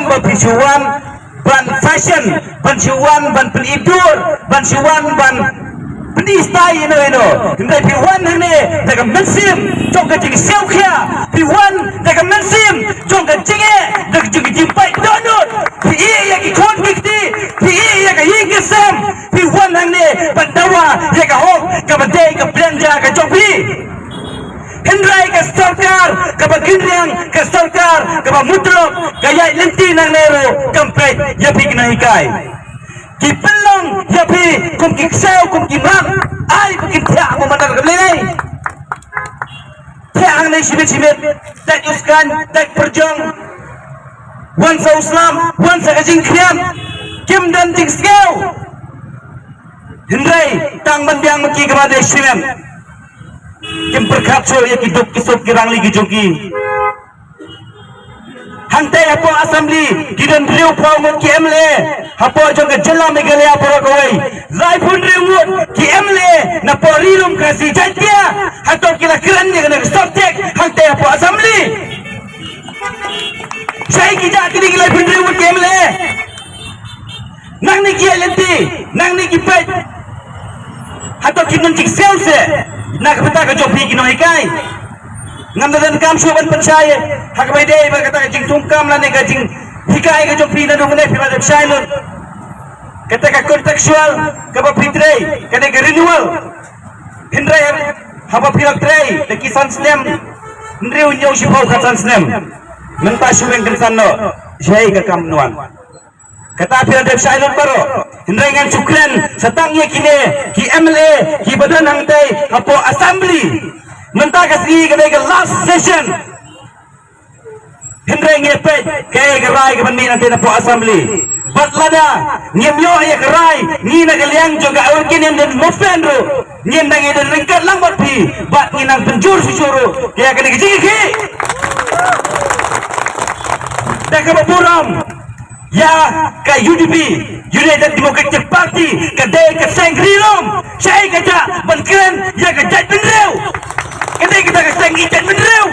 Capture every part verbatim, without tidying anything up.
ba phi shu wan ban fashion, ban shu wan ban pyni dur, ban shu wan ban pyni style ino ino. Hynrei phi wan hangne da ka mynsiem jong ka jingsngewkhia, phi wan da ka mynsiem jong ka jingeh, da ka jingpait dohnud. Phi ïeh ïa ki khun ki kti, phi ïeh ïa ka ïing ka sem, phi wan hangne ban dawa ïa ka hok kaba dei ka pliang ja ka jong phi. Hynrei ka sorkar kaba kynriang, ka sorkar kaba mutlop, ka ïaid lynti nangne ruh kam peit ïa phi ki nonghikai. Ki pynlong ïa phi kum ki ksew kum ki mrad, ai ba kin thiah mo madan kam lei lei. Thiah hangne shimit shimit, tait u skaiñ, tait pyrjong, wan sa u slap, wan sa ka jingkhriat, kim don jingsngew. Hynrei tang ban biang ma ki kaba dei shimit, kim pyrkhat shuh ïa ki duk ki suk ki rangli ki jong ki. Hangtei hapoh Assembly ki don hynriewphew ngut ki M L A hapoh jong ka jylla Meghalaya baroh kawei. Laiphew hynriew ngut ki M L A napoh Ri Lum Khasi Jaiñtia, hato ki la kren ïa kane ka subject hangtei hapoh Assembly? Shaei ki jah kine ki laiphew hynriew ngut ki M L A? Nangne ki ïaid lynti, nangne ki peit. Hato kin don jingsngew seh na ka bynta ka jong phi ki nonghikai? Ngam da donkam shuh ban pynshai ha kaba ïadei bad kata ka jingthungkam lane ka jinghikai ka jong phi naduh mynne phi la dep shai lut. Kata ka contractual kaba phi trei, kane ka renewal. Hynrei haba phi la trei da ki san snem, hynriew hynñiew shiphew khatsan snem, mynta shu weng kynsan noh, shaei ka kam nwan? Kata phi la dep shai lut baroh. Hynrei ngan shu kren sa tang ïa kine ki M L A kiba don hangtei hapoh Assembly. Mynta ka sngi ka dei ka last session. Hynrei ngi peit kaei ka rai kaban mih na te napoh Assembly. Bad lada ngim ïoh ïa ka rai, ngi na ka liang jong ka All India Movement ruh ngin dang ïa ryngkat lang bad phi bad ngin nang pynjur shuh shuh ruh ïa kane ka jingïakhih. Da kaba burom ïa ka U D P, United Democratic Party, ka dei ka seng ri lum. Shaei ka jah ban kren ïa ka jaitbynriew? Ka dei kata ka seng ri jaitbynriew.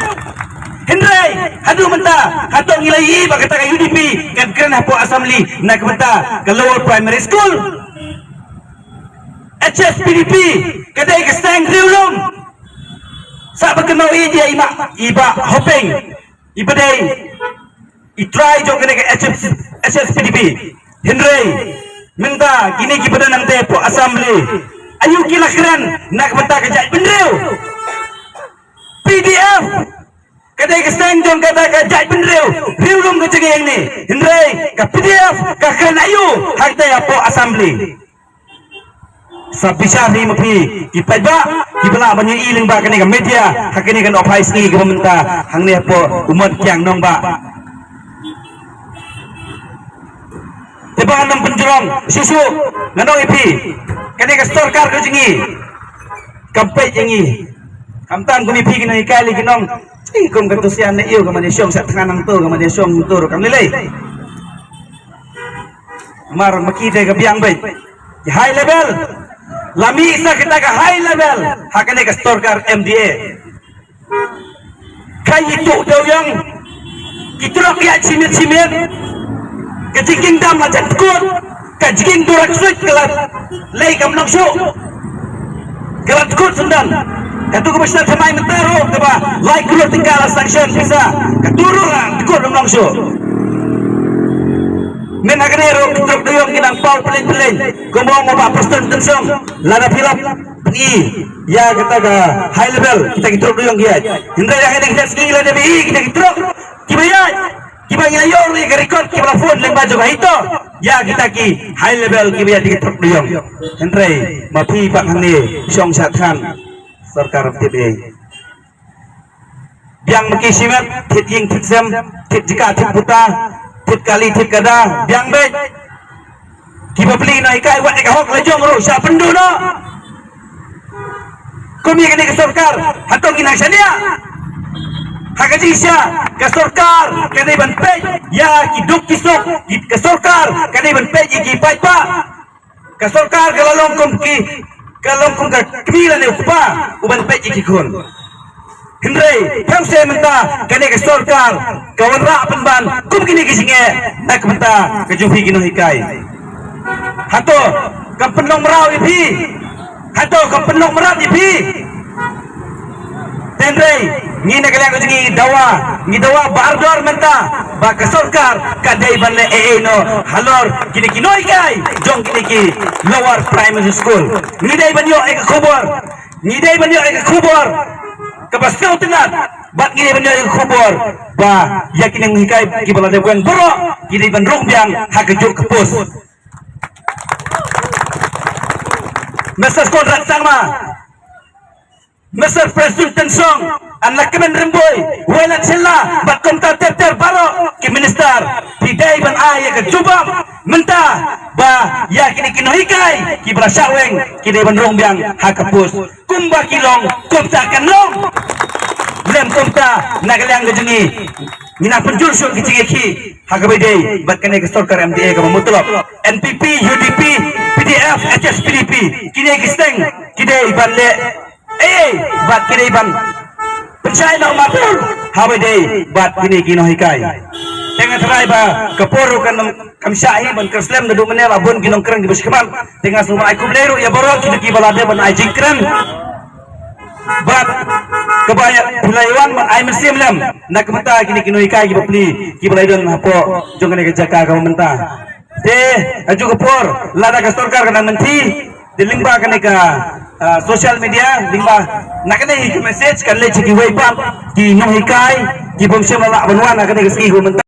Hynrei haduh mynta hato ngi la ïohi ba kata ka U D P kan kren hapoh Assembly na ka bynta ka Lower Primary School? H S P D P ka dei ka seng ri lum. Sa ba kynmaw ïa i ma i Bah Hoping, iba dei i trai jong kane ka H S P D P. Hynrei mynta kine kiba don hangtei hapoh Assembly, aïu ki la kren na ka bynta ka jaitbynriew? P D F ka dei ka seng jong kata ka jaitbynriew, riewlum ka jingïeng ne. Hynrei ka P D F ka kren aïu hangtei hapoh Assembly? Sa bishar hi ma phi ki paidbah kiba lah ban ïohi lyngba kane ka media ha kane ka nohphai sngi kaba mynta hangne hapoh u Mot Kiang Nangbah. Te ba ngan ym pynjrong shuh shuh, ngan ong ïa phi, kane ka sorkar ka jong ngi kam peit ïa ngi. Khamtam kum ïa phi ki nonghikai lei kin ong, "Kum katu sian ne ïoh ka mane shong sha thngan nangto, ka mane shong to ruh kam lei lei." Mar ma ki te ka biang beit. Ki high level. La mih sa kita ka high level ha kane ka sorkar M D A. Ka ïa tuh dewïong, ki trok ïa chimit chimit. Ka jingkingdam la jan tkut. Ka jingkingdura ksuid ka la lei kam long shuh. Ka la tkut sendang. Katu kaba sna thymmai mynta ruh kaba lai klur tyngka la sanction pisa. Katu ruh la tkut kam long shuh. Mynta kane ruh ki trok dewïong ki nang paw pyllein pyllein. Kumba ong u Bah Prestone Tynsong, lada phi la pyni ïa kata ka high level, kita ki trok dewïong ki ïaid. Hynrei ïa kane kita ki la dep i kita ki trok kiba ïaid, kiba ngi la ïoh ruh ïa ka record kiba la phone lyngba jong ka HITO ïa kita ki high level kiba ïaid ki trok dewïong. Hynrei ma phi pat hangne shong sha thngan, sorkar ym tip ei. Biang ma ki shimet, thied ïing thied sem, thied jaka thied puta, thied kali thied kada, biang beit. Ki bapli nonghikai wat ïa ka hok la jong ruh shah pynduh noh. Kum ïa kane ka sorkar hato ngi nang shaniah? Ha ka jingshisha ka sorkar ka dei ban peit ïa ki duk ki suk, ki, ka sorkar ka dei ban peit ïa ki paidbah. Ka sorkar ka la long kum ki, ka long kum ka kmie lane u kpa uban peit ïa ki khun. Hynrei tang se mynta kane ka sorkar ka wanrah pynban kum kine ki jingeh na ka bynta ka jong phi ki nonghikai. Hato kam pynlong mraw ïa phi? Hato kam pynlong mraw ïa phi? Hynrei ngi na ka liang ka jong ngi dawa, ngi dawa bardor mynta ba ka sorkar ka dei ban leh ei ei noh halor kine ki nonghikai jong kine ki lower primary school. Ngi dei ban ïoh ïa ka khubor, ngi dei ban ïoh ïa ka khubor kaba sngewtynnat, bad ngi dei ban ïoh ïa ka khubor ba ïa kine ki nonghikai kiba la dep weng baroh ki dei ban rung biang ha kajuh ka post. Mister Conrad Sangma, Mister Prestone Tynsong, Anna Kmen Rymbui, Wayland Shylla, bad kumta ter ter baroh ki minister, phi dei ban ai ïa ka jubab mynta ba ïa kine ki nonghikai kiba la shah weng ki dei ban rung biang ha ka post. Kumba ki long kumta kan long. Lem kumta na ka liang ka jong ngi, ngi nang pynjur shuh ki jingïakhih ha kaba ïadei bad kane ka sorkar M D A kaba mutlop. N P P, U D P, P D F, H S P D P, kine ki seng ki dei ban leh ei ei bad ki dei ban pynshai noh martyr ha kaba ïadei bad kine ki nonghikai. Te nga tharai ba ka por ruh kan kam shah hi ban kren slem, naduh mynne la bun ki nongkren kiba sngewbha. Te nga sngewbha ai khublei ruh ïa baroh kito kiba la dep ban ai jingkren. Bad kaba ïa phi la ïa wan ban ai mynsiem lem na ka bynta kine ki nonghikai kiba pli kiba la ïa don hapoh jong kane ka jaka kaba mynta. Te ha kajuh ka por lada ka sorkar ka nang mynthi, te lyngba kane ka, ah, social media, lyngba na kane hi ka message kan leit sha kiwei pat ki nonghikai ki bym shym la lah ban wan ha kane ka sngi kaba mynta.